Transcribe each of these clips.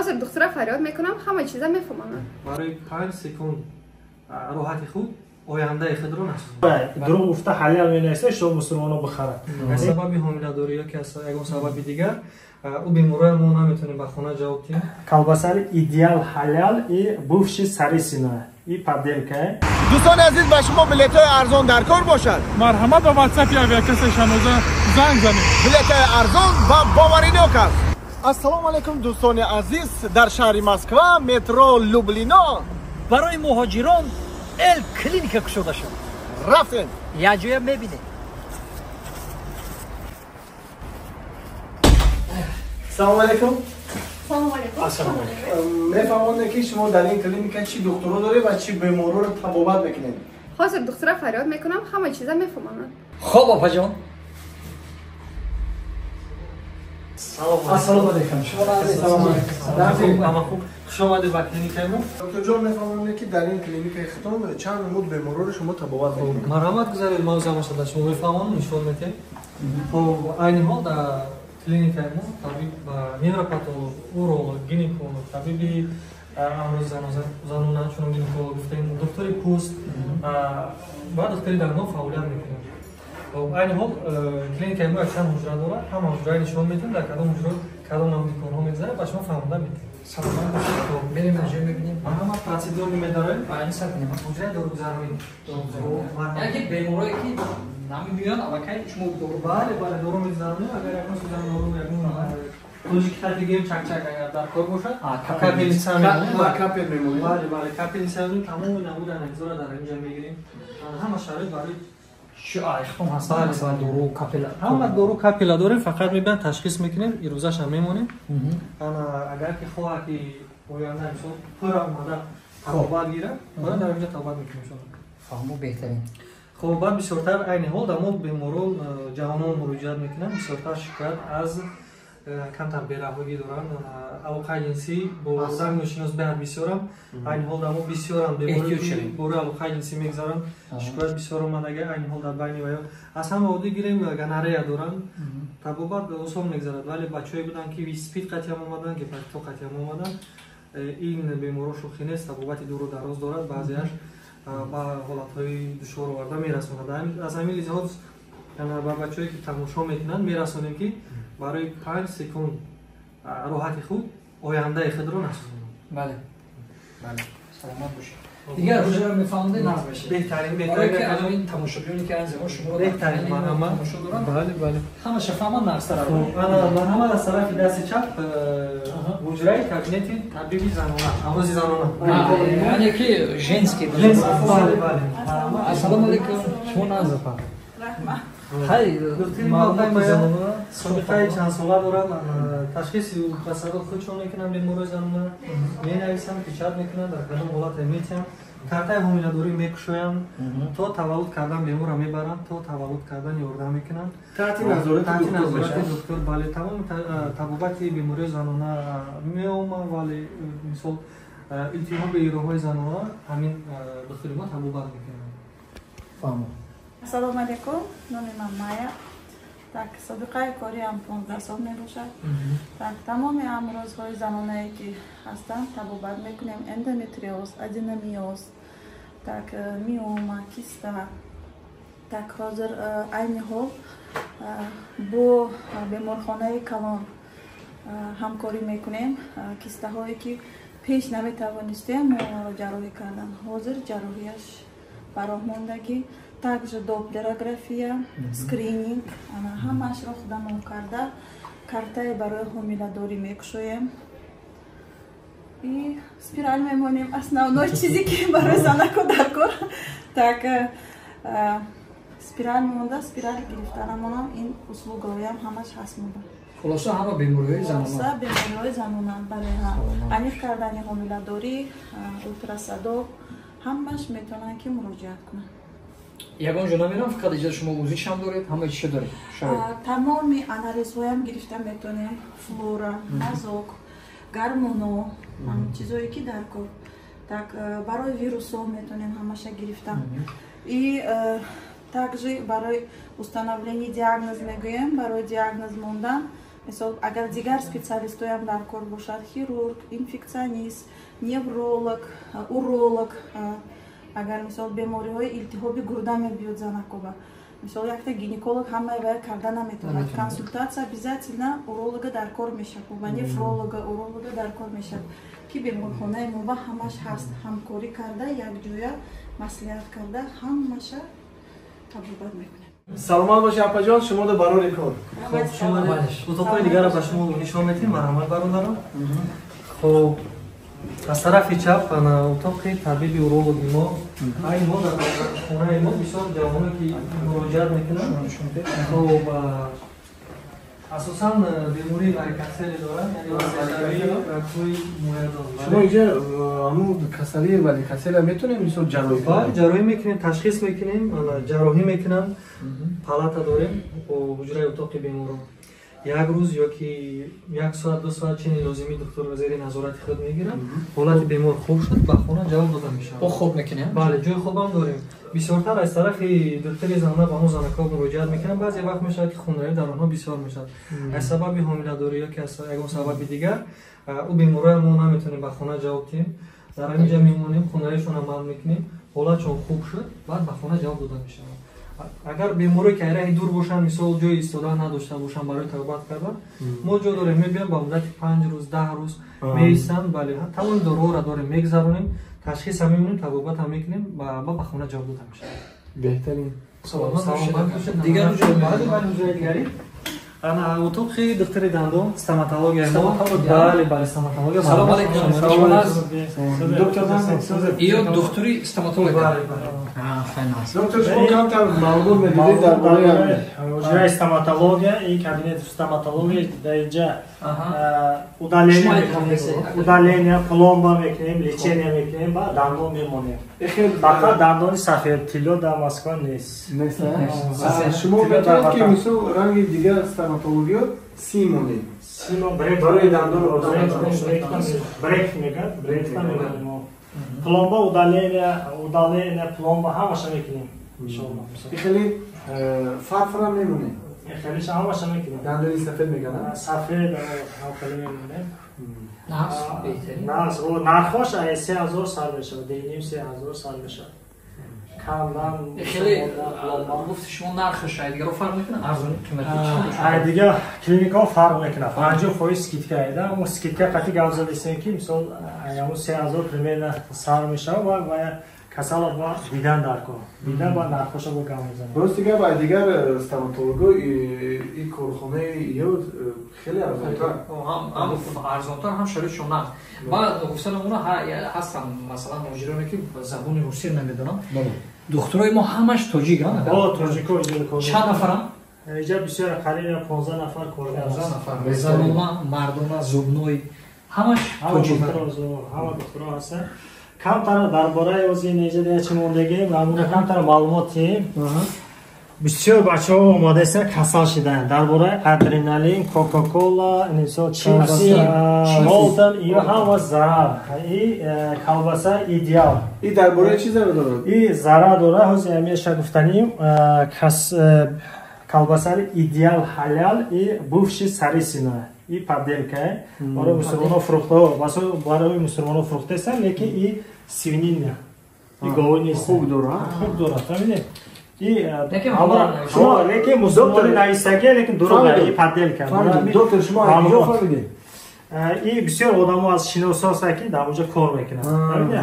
Ҳозир духтура фарёд мекунам, ҳама чиза мефаҳмонад. Барои 5 секунд роҳати худ ояндаи худро насозед. Дурӯғ гуфта ҳалол менависад, шумо мусулмонро бихарад. Аз сабаби ҳомиладорӣ ёки аз ягон сабаби дигар ӯ беморро мо наметавонем ба хона ҷавоб диҳем. Колбасари идеал ҳалол и бывший сарисина и подделка. Дӯстони азиз, ба шумо билетҳои арзон дар кор бошад. Марҳамат, ба WhatsApp авиакассаи Шаноза занг занед. Билетҳои арзон ва боваринок аст. Ассалому алайкум, дӯстони азиз, дар шаҳри Москва, метро Люблино барои муҳоҷирон Эл клиника кушода шуд. Рафтем. Якҷоя мебинем. Салому алайкум. Салому алайкум. Ассалому алайкум. Мефаҳмонед, ки шумо дар ин клиника чӣ духтуро доред ва чӣ беморро табобат мекунед? Ҳозир духтура фарёд мекунам, ҳама чиза мефаҳмонад. Хоб, опаҷон. Ассалому алайкум. Салому алайкум. Хуш омадед ба клиникаи мо. Доктор ҷон, мефаҳмонед, ки дар ин клиникаи худтон чанд намуд беморро шумо табобат мекунед? Марҳамат, гузаред, мавзӯъ дар шумо мефаҳмонам, нишон медиҳем. Хоб, айни ҳол дар клиникаи мо табиб невропатолог, уролог, гинеколог, табиби амрози занона, чунон гинеколог гуфтем, доктори пӯст ва доктори дандон фаъолият мекунем. Айни ҳол клиникаи мо якчанд ҳуҷра дорад, ҳама ҳуҷраи нишон медиҳем, дар кадом ҳуҷра кадом намуди корҳо мегузарад, ба шумо фаҳмонда медиҳем. Саломат бошед. Мерем, ҷой мебинем. Марҳамат, процедурни медароем. Ба ин сар кунем. Ҳуҷраи доругузаронӣ. Яъне ки беморое ки намебиёянд, аллакай шумо дору Бале, бале, дору мегузаронем. Агар ягон сӯзан дору, ягон тоҷики тафигем чак-чак агар дар кор бошад, капельница мемонем. Капель мемонем. Бале, бале, капельница мемонем, тамоми намуди анализҳоро дар инҷа мегирем. Ҳама шароит барои ихтом ҳастанд, масалан, дору капела. Ҳама дору капела дорем, фақат мебиён, ташхис мекунем, ирӯзаша мемонем. Агар ки хоҳад, ки оянда, мисол, пурра омада табобат гирад, бояд дар инҷа табобат мекунем шумо. Фаҳмо, беҳтарин. Хоб, баъд бисёртар айни ҳол дар мо беморон ҷавонон муроҷиат мекунанд, бисёртар шикоят аз камтар бераҳвогӣ доранд, алоқаи ҷинсӣ бо одами ношинос беҳад бисёрам. Айни ҳол дар мо бисёрам бемории алоқаи ҷинсӣ мегузаранд, шикоят бисёр омадага айни ҳол дар байни ваё. Аз ҳама оддӣ гирем, гонорея доранд, табобат осон мегузарад, вале бачаҳое буданд, ки спид қатъиам омаданд, гепатито қатъиам омаданд. Ин беморо шӯхӣ нест, табобати дуру дароз дорад, баъзеаш ба ҳолатҳои душвор оварда мерасонад. Аз ҳамин лиҳоз ба бачаҳое, ки тамошо мекунанд, мерасонем, ки барои 5 секунд роҳати худ ояндаи худро насозонанд. Бале, бале, саломат бошед. Дигар ҳуҷра мефаҳмонде, нағз мешавад. Беҳтарин, беҳтарин. Ҳамин тамошобиёне, ки айн замон шуморо беҳтарин, марҳамат, тамошо доранд, бале, бале, ҳамаша фаҳманд, нағзтар. Марҳамат, аз тарафи дасти чап ҳуҷраи кабинети табиби занона, амрози занона. Яъне ки женский. Бале, бале. Ассалому алайкум, шумо нағз, апа? Раҳмат. Хай. Собиқаи чандсола дорам, ташхиси ултрасадо худшон мекунам, беморои занона менависам, печать мекунам, дар кадом ҳолате метиҳам, картаи ҳомиладорӣ мекушоям, то таваллуд кардан беморро мебарам, то таваллуд кардан ёрдам мекунам. Таҳти назорати доктор. Бале, тамоми табобати бемории занона меомад, вале мисол илтиҳоби роҳҳои занона ҳамин духтури мо табобат мекунад. Фаҳмо. Ассалому алайкум, номи ман Майя. Так, собиқаи кориам 15 сол мебошад. Так, тамоми амрозҳои занонае, ки ҳастанд, табобат мекунем: эндометриоз, аденомиоз, так, миома, киста. Так, ҳозир айни ҳол бо беморхонаи калон ҳамкорӣ мекунем. Кистаҳое, ки пеш наметавонистем мо онро ҷарроҳӣ кардан, ҳозир ҷарроҳияш ба роҳ мондагӣ. Также доплерография, скрининг, ҳамаашро худамон карда, картаи барои ҳомиладорӣ мекушоем и спираль мемонем, основной чизе, ки барои занако дар кор. Так, спираль монда, спираль гирифтанамонам, ин услугаҳоям ҳамаш ҳаст монда. Хулоса, ҳама бемориҳои занона. Бемориҳои занона, бале, аниқ кардани ҳомиладорӣ, ултрасадо, ҳамаш метавонанд, ки муроҷиат кунанд. Ягон ҷо намерам, фақат иҷоза, шумо УЗИшам доред, ҳама чиша доред. Тамоми анализҳоям гирифта метавонем: флора, мазок, гармоно, чизое, ки дар кор. Так, барои вирусҳо метавонем ҳамаша гирифта. И также барои установление диагноз мегӯем, барои диагноз мондан. Мисол, агар дигар специалистоям дар кор бошад, хирург, инфекционист, невролог, уролог, агар мисол бемориҳои илтиҳоби гурда мебиёд занакоба, мисол якта гинеколог ҳамаи вая карда наметавонад. Консультация обязательно уролога дар кор мешавад ва нефролога, уролога дар кор мешавад, ки беморхонаи мо ва ҳамаш ҳаст. Ҳамкорӣ карда, якҷоя маслиҳат карда, ҳамаша табобат мекунем. Саломат бошед, апаҷон, шумо да барори кор. Утоқҳои дигарро ба шумо нишон медиҳем, марҳамат, бародарон. Хоб, аз тарафи чап ана утоқи табиби урологи мо. Айни мо дар хонаи мо бисёр ҷавоне ки муроҷиат мекунанд, хоб, асосан бемории варикоцеле доранд, яъне васеъшавии рагҳои моядон. Шумо инҷа ҳамун касалии варикоцеле метавонем мисол ҷарроҳӣ? Бале, ҷарроҳӣ мекунем, ташхис мекунем, ҷарроҳӣ мекунам. Палата дорем бо ҳуҷраи утоқи беморон. Як рӯз ёки як соат, 2 соат чини лозимӣ духтур зери назорати худ мегирад. Ҳолати бемор хуб шуд, ба хона ҷавоб дода мешавад. Бо хоб мекунем? Бале, ҷои хобам дорем. Бисёртар аз тарафи духтури занона ба мо занакҳо муроҷиат мекунанд. Баъзе вақт мешавад, ки хунравӣ дар онҳо бисёр мешавад аз сабаби ҳомиладорӣ ёки аз ягон сабаби дигар. Ӯ беморҳоя мо наметавонем ба хона ҷавоб диҳем, дар ҳамин ҷа мемонем, хунравишонро манъ мекунем. Ҳолатшон хуб шуд, баъд ба хона ҷавоб дода мешавад. Агар беморе ки раҳи дур бошанд, мисол ҷои истода надошта бошанд барои табобат кардан, мо ҷо дорем, мебиям, ба муддати 5 рӯз, 10 рӯз меистанд. Бале, тамоми доруҳоро дорем, мегзаронем, ташхисам мемонем, табобатам мекунем, ба хона ҷавоб дода мешавад. Беҳтарин. Саломат бошед. Дигар ҳуҷраи дигари ана утоқи духтури дандон, стоматология мо. Бале, бале, стоматология. Салом алейкум. Доктор. Иё духтури стоматология? Бале, бале. Доктор, шумо камтар маълумот медидед дар бораи ҳуҷраи стоматология и кабинети стоматология. Дар инҷа удаления, пломба мекунем, лечения мекунем ва дандон мемонем. Фақат дандони сафед, тилло дар Москва нест. Шумо метавонед ки мисол ранги дигар стоматологиё сим монед? Барои дандон. Брекет мегӯяд, брекет мемонем. Пломба, удаления, удаления, пломба ҳамаша мекунем. Хеле фарфора мемонед? Хелеша ҳамаша мекунем. Дандони сафед мегӯянд? Сафед хеле мемонем. Нархош 3000 сар мешавад, 2,5, 3000 сар мешавад. Кандан. Хеле гуфти шумо, нархаш ай дигаро фарқ мекунад, арзони, қимати? Ай дигар клиникаҳо фарқ мекунад, 50% скидка айда. Он скидка қати гап задистем, ки мисол ҳамун 3000 примерно сар мешавад ва касала ба дидан дар кор, дидан ба нархоша бо гап мезанем. Рости гап, ай дигар стоматолого и корхонаи ё хеле арзонтар. Ҳам арзонтар, ҳам шароитшон нағз. Баъд гуфтанам, оно ҳастанд, масалан, муҳоҷироне ки забони русиро намедонанд. Духтурои мо ҳамаш тоҷик? Тоҷико. Чанд нафарам? Иҷа бисёр, қариб 15 нафар коргар. Нафар, занона, мардона, зубной ҳамаш тоҷик. Ҳама духтуро ҳастанд. Камтар дар бораи ози инҷа чӣ мондагем, ҳамуна камтар маълумот диҳем. Бисёр бачаҳо омодаистанд, касал шидаанд. Дар бораи адреналин, кока-кола, мисол чипси, молтон, ё ҳама зарар. И колбаса идеал. И дар бораи чӣ зарар дорад? И зарар дорад. Ҳозир ҳамеша гуфтаним, колбасари идеал ҳалал и бывший сарисина и подделка барои мусулмоно фурӯхта, барои мусулмоно фурӯхтаистанд, лекин и свинина, и говӣ нест. Хуб дорад. Хуб дорад, фаҳмидед? И лекин мусулмони нависагия, лекин дурӯғ, и подделка. Доктор, шумо аз куҷо фаҳмидед? И бисёр одамо аз шиносо ҳастанд, ки дар онҷо кор мекунанд.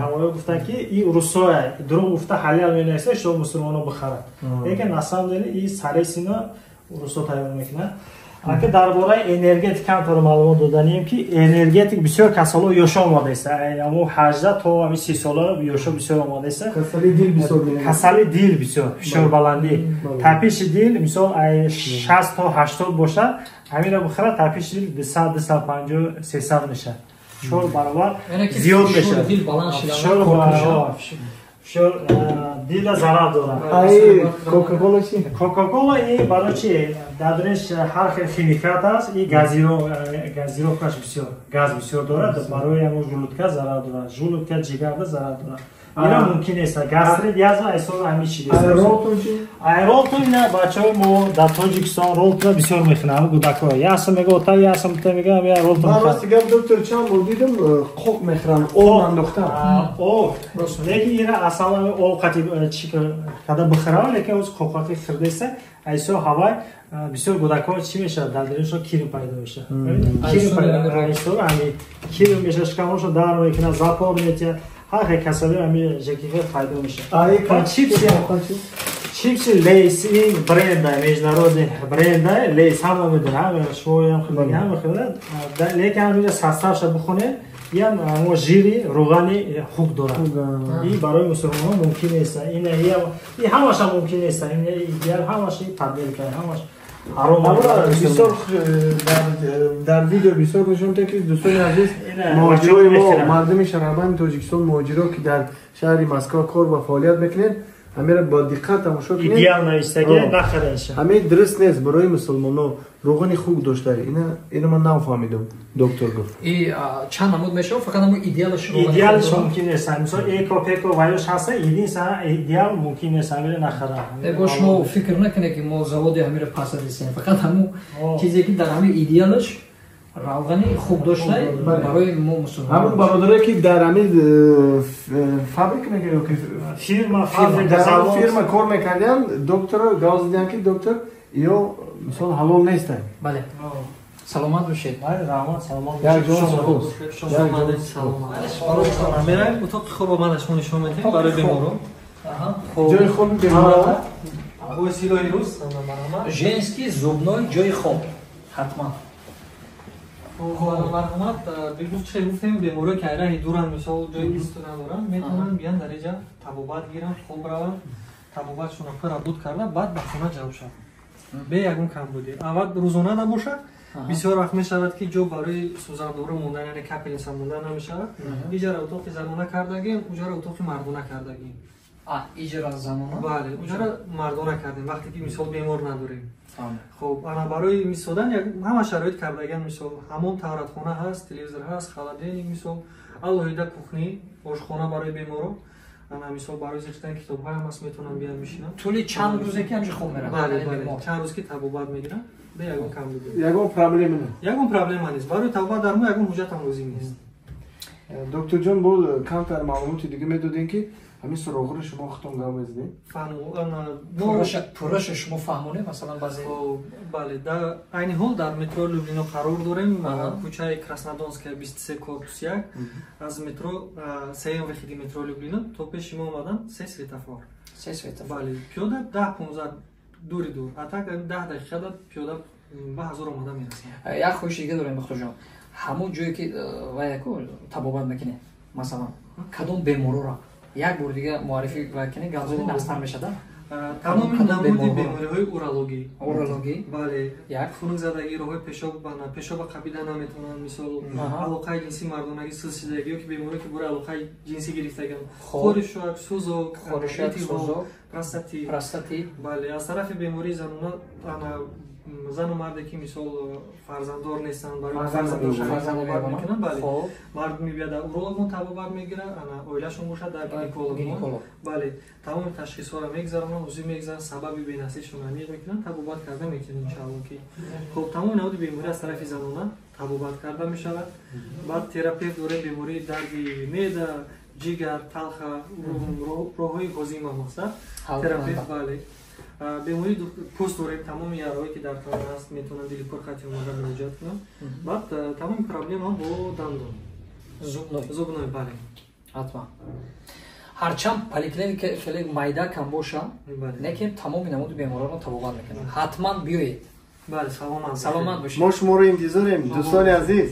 Ҳамоё гуфтанд, ки и русоя дурӯғ гуфта ҳалал менависа, шо мусулмоно бихарад, лекин на самом деле и саресино русо тайёр мекунанд. Ака, дар бораи энергетик камтар маълумот доданем, ки энергетик бисёр касало ёшо омодаиста. Амо 18 то ами 30 сола ёшо бисёр омодаиста. Касали дил бисёр. Касали дил бисёр, фишорбаландӣ, тапиши дил, мисол, ай 60 то 80 бошад, ҳаминро бихӯрад, тапиши дил 200, 250, 300 мешавад, чор баробар зиёд мешавад. Фишор дила зарар дорад. Кока-кола чи? Кока-кола и барои чи? Дар ҳар хел химикат аст и газировкаш бисёр, газ бисёр дорад, барои ҳамон желудка зарар дорад, желудка, ҷигарда зарар дорад. Ина мумкин нест. Гастрит, язва айсол ҳами чи нест. Ролтон чи? Ролтон ина бачаҳои мо дар Тоҷикистон ролтона бисёр мехӯранд, ҳамин кӯдакҳо. Ясм мега, ота ясм та мега, я ролтон. Ман рости гап доктор чанд бор дидам, қоқ мехӯранд, об андохта. Об. Лекин ина асал об қати чи када бихӯранд, лекин оз қоқати хӯрдеса, айсо ҳавай бисёр кӯдакҳо чӣ мешавад, дар дилашон кирм пайдо мешавад. Кирм пайдо мешавад, кирм мешавад, шикамашон дар мекунад, запор метиҳад. Ҳар хел касалӣ ҳами ЖКХ пайдо мешавад. Чипси Лейс ин бренда, международный бренда, Лейс ҳама медонад, ҳама шумоям хӯрдаги, ҳама хӯрда. Лекин ҳаминҷа составша бихонед, ям мо жири руғани хук дорад. И барои мусулмонҳо мумкин нест. И ҳамаша мумкин нест. Идеал ҳамаша подделка, ҳамаш ҳаром. Бисёр дар видео бисёр нишон дод, ки дӯстони азиз, муҳоҷирои мо, мардуми шарафманди Тоҷикистон, муҳоҷиро ки дар шаҳри Москва кор ва фаъолият мекунед, ҳамеро бо диққат тамошо кунед. Идеал навиштаги нахаред. Ҳаме дуруст нест барои мусулмонҳо руғани хук дошта. Ина ман нафаҳмидам, доктор гуфт. И чанд намуд мешавад, фақат ҳамон идеалаш идеалаш мумкин нест. Мисол эко пеко ваёш ҳаста, единственно идеал мумкин нест, ҳамеро нахарад. Бо шумо фикр накунед, ки мо заводи ҳамеро пас дастем, фақат ҳамон чизе ки дар ҳамин идеалаш равғани хуб дошта барои мо мусулмон. Ҳамон бародаре ки дар ҳамин фабрика мекард, ки фирма, фабрика, фирма кор мекарданд, доктор гап заданд, ки доктор ё мисол ҳалол нестанд. Бале. Саломат бошед. Бале, раҳмат, саломат бошед. Як ҷон сипос. Саломат. Мераем утоқи хобро ман аз шумо нишон медиҳем барои беморон. Ҷои хоби беморон. Бо силоҳи рус, марҳамат. Женский зубной ҷои хоб. Ҳатман. Марҳамат, бигуфт чӣ гуфтем, беморо ки айраҳи дуранд, мисол ҷои исту надоранд, метавонанд биён дар инҷа табобат гиранд, хоб раванд, табобатшонро пурра буд карда, баъд ба хона ҷавоб шаванд. Бе ягон камбудӣ. Аввал рӯзона набошад, бисёр вақт мешавад, ки ҷо барои сӯзандору мондан, яъне капельница мондан намешавад. Иҷара утоқи занона кардагем, уҷара утоқи мардона кардагем. Иҷара занона? Бале, уҷара мардона кардем, вақте ки мисол бемор надорем. Хоб, ана барои мисодан ҳама шароит кардаган, мисол ҳамон таҳоратхона ҳаст, телевизор ҳаст, холодильник, мисол алоҳида кухни, ошхона барои беморо. Ана мисол барои зиштани китобҳо ҳам ҳаст, метавонанд биён бишинанд. Тӯли чанд рӯзе ки ҳамҷо хоб мераванд? Бале, бале, чанд рӯз ки табобат мегиранд, бе ягон камбудӣ. Ягон проблема нест. Ягон проблема нест. Барои табобат дар мо ягон ҳуҷҷат ҳам лозим нест. Докторҷон, боз камтар маълумоти дига медодем, ки ҳамин суроғро шумо худтон гап мезадед? Пурраша шумо фаҳмонед, масалан баъзе. Бале, айни ҳол дар метро Люблино қарор дорем, кӯчаи Краснодонская 23 корпус 1, аз метро сеюм выходи метро Люблино то пеши мо омадан се светофор. Се светофор. Бале, пиёда 10-15 дури дур, а так 10 дақиқада пиёда ба ҳазор омада мерасем. Як хоҳиши дига дорем, докторҷон. Ҳамон ҷое ки ваяку табобат мекунед, масалан, кадом беморора як бор дига муаррифӣ кунед, гап задем, нақстар мешавад? Тамоми намуди бемориҳои урологӣ. Урологӣ? Бале. Як. Хунукзадагӣ, роҳҳои пешоб, пешоба қабида наметавонанд, мисол алоқаи ҷинсӣ мардонагӣ силсилагӣ ё ки беморие ки бораи алоқаи ҷинсӣ гирифтаган. Хоришак, сӯзок, хоришак, сӯзок, простатит. Простатит. Бале, аз тарафи бемории занона, ана зану марде ки мисол фарзанддор нестанд, барои фарзанддор мекунанд, бале. Мард мебиёд дар урологон табобат мегирад, ана оилашон бошад дар гинеколог. Бале, тамоми ташхисҳоро мегзаронанд, узви мегзаранд, сабаби бенаслишонро аниқ мекунанд, табобат карда метавонанд иншаалло ки. Хоб, тамоми намуди беморӣ аз тарафи занона табобат карда мешавад. Баъд терапевт дорем, бемории дарди меъда, ҷигар, талха, роҳҳои ҳозима мақсад. Терапевт, бале. Бемории пӯст дорем, тамоми ярҳое ки дар тана ҳаст, метавонанд дили пур хати омода муроҷиат кунанд. Баъд тамоми проблема бо дандон. Зубной. Зубной, бале. Ҳатман. Ҳарчанд поликлиника хеле майда кам боша, лекин тамоми намуди беморонро табобат мекунад. Ҳатман биёед. Бале, саломат. Саломат бошед. Мо шуморо интизорем, дӯстони азиз.